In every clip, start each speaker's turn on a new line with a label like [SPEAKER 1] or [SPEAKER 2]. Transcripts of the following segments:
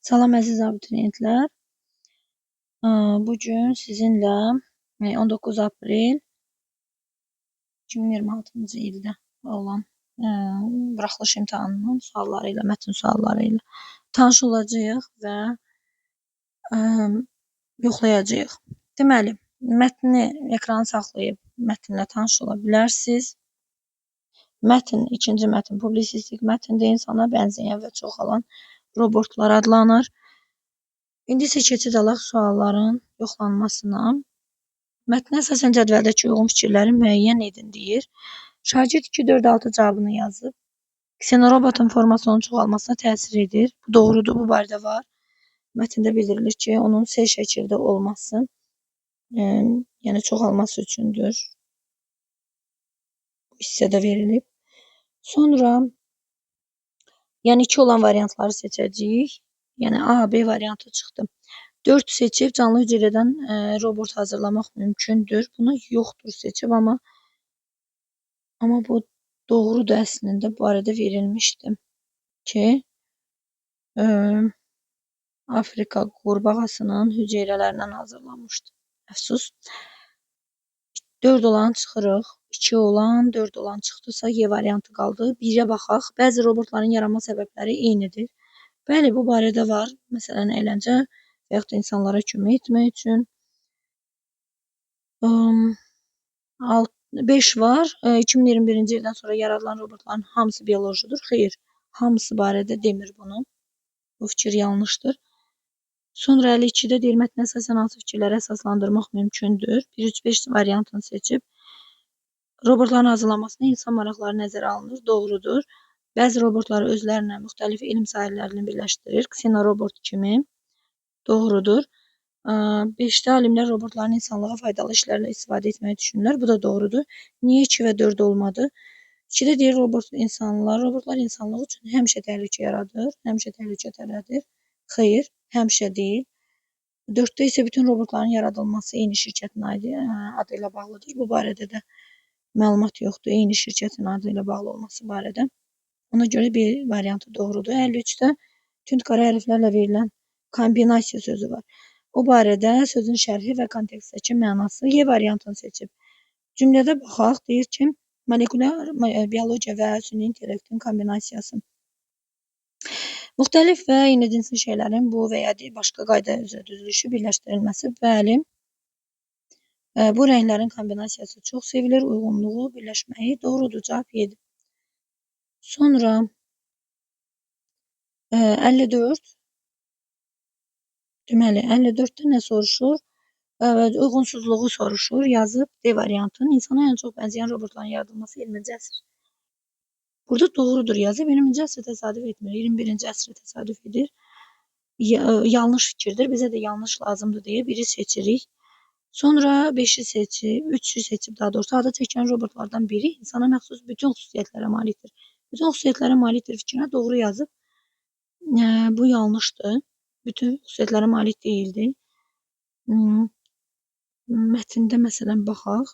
[SPEAKER 1] Salam əziz abituriyentlər. Bu gün sizinlə 19 aprel 2026-cı ildə olan buraxılış imtahanının sualları ilə, mətn sualları ilə tanış olacağıq və yoxlayacağıq. Deməli, mətni ekranı saxlayıb mətnlə tanış ola bilərsiniz. Mətn, ikinci mətn publisistik mətndir, insana bənzəyən və çoxalan robotlar adlanır. İndi isə keçid alaq sualların yoxlanmasına. Mətnə əsasən cədvəldəki uyğun fikirləri müəyyən edin deyir. Şagird 2, 4, 6 cavabını yazıb. Ksenorobotin forması onun çoxalmasına təsir edir. Bu doğrudur, bu barədə var. Mətndə bildirilir ki, onun C şəkildə olması, yəni çoxalması üçündür. Bu hissədə verilib. Sonra, yəni 2 olan variantları seçəcəyik. Yəni A, B variantı çıxdı. 4 seçib canlı hüceyrədən robot hazırlamaq mümkündür. Bunu yoxdur seçib, amma bu doğrudur əslində. Bu arada verilmişdi ki, Afrika qurbağasının hüceyrələrindən hazırlanmışdı. Əfsus. 4 olan çıxırıq. 2 olan, 4 olan çıxdısa Y variantı qaldı. 1-ə baxaq. Bəzi robotların yaranma səbəbləri eynidir. Bəli, bu barədə var. Məsələn, əyləncə və yaxud da insanlara kömək etmək üçün. 5 var. 2021-ci ildən sonra yaradılan robotların hamısı biolojidir. Xeyr, hamısı barədə demir bunu. Bu fikir yanlışdır. Sonra 52-də deyir, mətnə əsasən hansı fikirləri əsaslandırmaq mümkündür? 1, 3, 5 variantını seçib. Robotların hazırlanmasında insan maraqları nəzərə alınır. Doğrudur. Bəzi robotları özlərinə müxtəlif elm sahələrini birləşdirir. Ksenorobot kimi. Doğrudur. 5-də alimlər robotların insanlığa faydalı işlərlə istifadə etməyi düşünürlər. Bu da doğrudur. Niyə 2 və 4 olmadı? 2-də deyir, robotlar insanlıq üçün həmişə təhlükə yaradır, həmişə təhlükə törədir. Xeyr, həmişə deyil. 4-də isə bütün robotların yaradılması eyni şirkətin adı ilə bağlıdır. Bu barədə də məlumat yoxdur. Eyni şirkətin adı ilə bağlı olması barədə. Ona görə bir variantı doğrudur. 53-də tünd qara hərflərlə verilən kombinasiya sözü var. O barədə sözün şərhi və kontekstdəki mənası Y variantını seçib. Cümlədə baxaq, deyir ki, molekulyar biologiya və süni intellektin kombinasiyası. Müxtəlif və eyni cinsli şeylərin bu və ya başqa qayda üzrə düzülüşü, birləşdirilməsi. Bəli, bu rənglərin kombinasiyası çox sevilir, uyğunluğu, birləşməyi doğrudur, cavab 7. Sonra 54. Deməli, 54-də nə soruşur? Uyğunsuzluğu soruşur. Yazıb D variantının insana ən çox bənzəyən robotların yaradılması 20-ci əsr. Burada doğrudur yazıb. 20-ci əsrə təsadüf etmir. 21-ci əsrə təsadüf edir. Yanlış fikirdir. Bizə də yanlış lazımdır deyə biri seçirik. Sonra 5-i seçib, 3-ü seçib daha doğrusu adı çəkən robotlardan biri insana məxsus bütün xüsusiyyətlərə malikdir. Bütün xüsusiyyətlərə malikdir fikrinə doğru yazıb. Bu yanlışdır. Bütün xüsusiyyətlərə malik deyildi. Mətndə məsələn baxaq.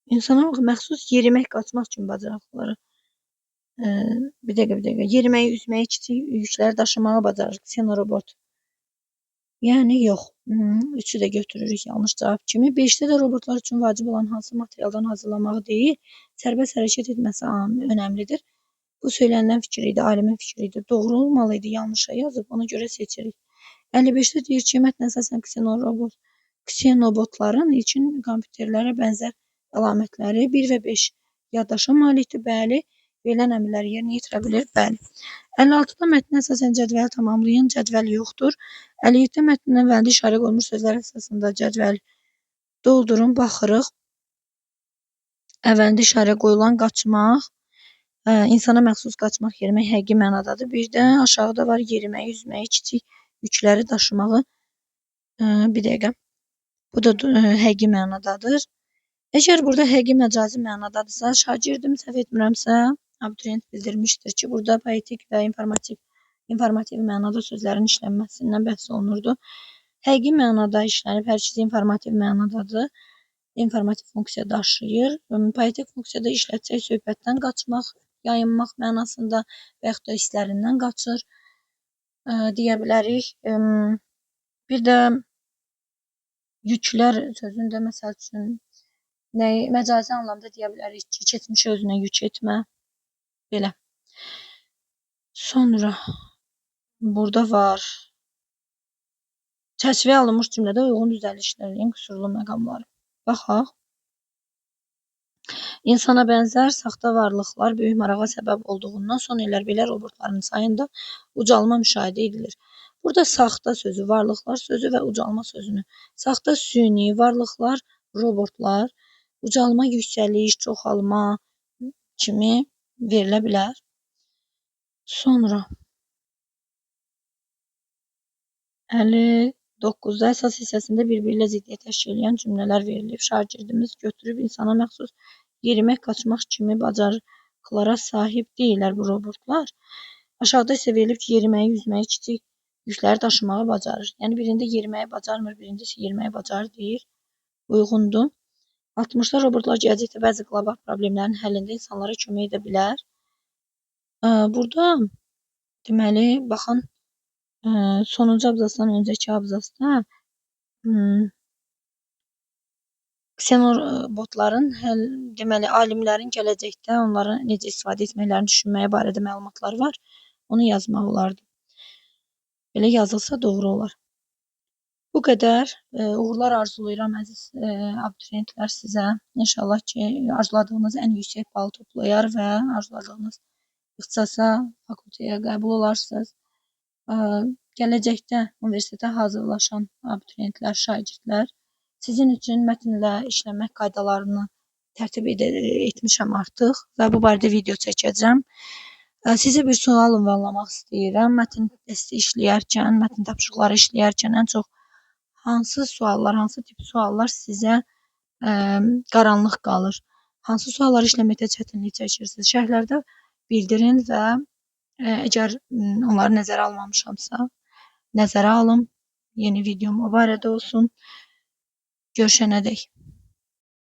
[SPEAKER 1] İnsana məxsus yerimək, qaçmaq kimi bacarıqları. Bir dəqiqə. Yeriməyi, üzməyi, kiçik yükləri daşımağı bacarır ksenorobot. Yəni yox. 3-ü də götürürük yanlış cavab kimi. 5-də də robotlar üçün vacib olan hansı materialdan hazırlanmağı deyil, sərbəst hərəkət etməsi önəmlidir. Bu söylənilən fikir idi, alimin fikri idi. Doğru olmalı idi, yanlışa yazıb, ona görə seçirik. 55-də deyir ki, mətn əsasən ksenobotların ilkin kompüterlərə bənzər əlamətləri 1 və 5 yaddaşa malikdir. Bəli, verilən əmrləri yerinə yetirə bilir. Bəli. 56-da mətnə əsasən cədvəli tamamlayın. Cədvəl yoxdur. 57-də mətnin əvvəlində işarə qoyulmuş sözlər əsasında cədvəl doldurun. Baxırıq. Əvvəlində işarə qoyulan qaçmaq, insana məxsus qaçmaq, yerimək həqiqi mənadadır. Bir də aşağıda var yeriməyi, üzməyi, kiçik yükləri daşımağı. Bir dəqiqə. Bu da həqiqi mənadadır. Əgər burada həqiqi məcazi mənadadırsa, şagirdim səhv etmirəmsə, abituriyent bildirmişdir ki, burada poetik və informativ mənada sözlərin işlənməsindən bəhs olunurdu. Həqiqi mənada işlənib, hər ikisi informativ mənadadır. İnformativ funksiya daşıyır. Poetik funksiyada işlətsək söhbətdən qaçmaq, yayınmaq mənasında və yaxud da hisslərindən qaçır deyə bilərik. Bir də yüklər sözünü də məsəl üçün nəyi məcazi anlamda deyə bilərik ki, keçmişi özünə yük etmə. Belə. Sonra burada var. Təsvirə alınmış cümlədə uyğun düzəlişlər eləyin qüsurlu məqamları. Baxaq. İnsana bənzər saxta varlıqlar böyük marağa səbəb olduğundan son illər belə robotların sayında ucalma müşahidə edilir. Burada saxta sözü, varlıqlar sözü və ucalma sözünü. Saxta süni, varlıqlar, robotlar, ucalma, yüksəliş, çoxalma kimi verilə bilər. Sonra 59-da əsas hissəsində bir-biri ilə ziddiyyət təşkil edən cümlələr verilib. Şagirdimiz götürüb insana məxsus yerimək, qaçmaq kimi bacarıqlara sahib deyillər bu robotlar. Aşağıda isə verilib ki, yeriməyi, yüzməyi, kiçik yükləri daşımağı bacarır. Yəni birində yeriməyi bacarmır, birində isə yeriməyi bacarır deyir. Uyğundur. 60-da robotlar gələcəkdə bəzi qlobal problemlərin həllində insanlara kömək edə bilər. Burada deməli, baxın, sonuncu abzasdan öncəki abzasda ksenorobotların həll, deməli, alimlərin gələcəkdə onları necə istifadə etməklərini düşünməyi barədə məlumatlar var. Onu yazmaq olardı. Belə yazılsa doğru olar. Bu qədər. Uğurlar arzulayıram əziz abituriyentlər sizə. İnşallah ki, arzuladığınız ən yüksək balı toplayar və arzuladığınız ixtisasa, fakültəyə qəbul olarsınız. Gələcəkdə universitetə hazırlaşan abituriyentlər, şagirdlər, sizin üçün mətnlə işləmək qaydalarını tərtib etmişəm artıq və bu barədə video çəkəcəm. Sizə bir sual ünvanlamaq istəyirəm. Mətn testi işləyərkən, mətn tapşırıqları işləyərkən ən çox hansı suallar, hansı tip suallar sizə qaranlıq qalır? Hansı sualları işləməkdə çətinlik çəkirsiniz? Şərhlərdə bildirin və əgər onları nəzərə almamışamsa, nəzərə alım. Yeni videom o barədə olsun. Görüşənədək.